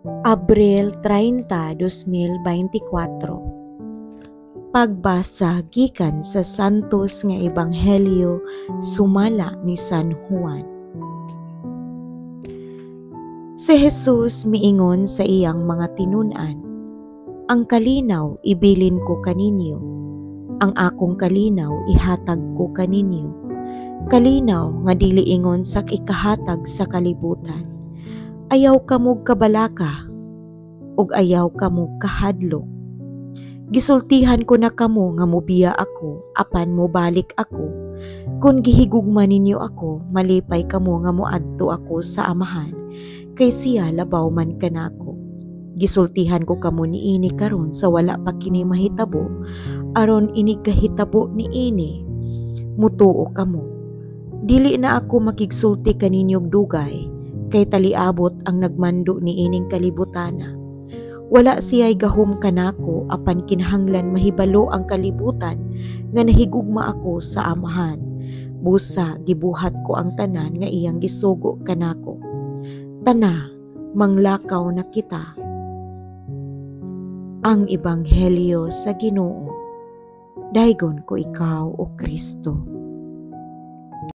Abril 30, 2024. Pagbasa gikan sa Santos nga Ebanghelyo sumala ni San Juan. Si Jesus miingon sa iyang mga tinun-an, "Ang kalinaw ibilin ko kaninyo, ang akong kalinaw ihatag ko kaninyo. Kalinaw nga dili ingon sa ikahatag sa kalibutan. Ayaw kamog kabalaka ug ayaw kamog kahadlok. Gisultihan ko na kamo nga mobiya ako, apan mobalik ako. Kung gihigugma ninyo ako, malipay kamo nga moadto ako sa Amahan, kay siya labaw man kanako. Gisultihan ko kamo niini karon sa wala pa kini mahitabo, aron inig kahitabo niini, mutuo kamo. Dili na ako makigsulti kaninyog dugay, kay taliabot ang nagmando niining kalibutana. Wala siya'y gahom kanako, apan kinahanglan mahibalo ang kalibutan nga nahigugma ako sa Amahan. Busa gibuhat ko ang tanan nga iyang gisugo kanako. Tana, manglakaw na kita." Ang Ebanghelyo sa Ginoo. Daygon ko ikaw, o Kristo.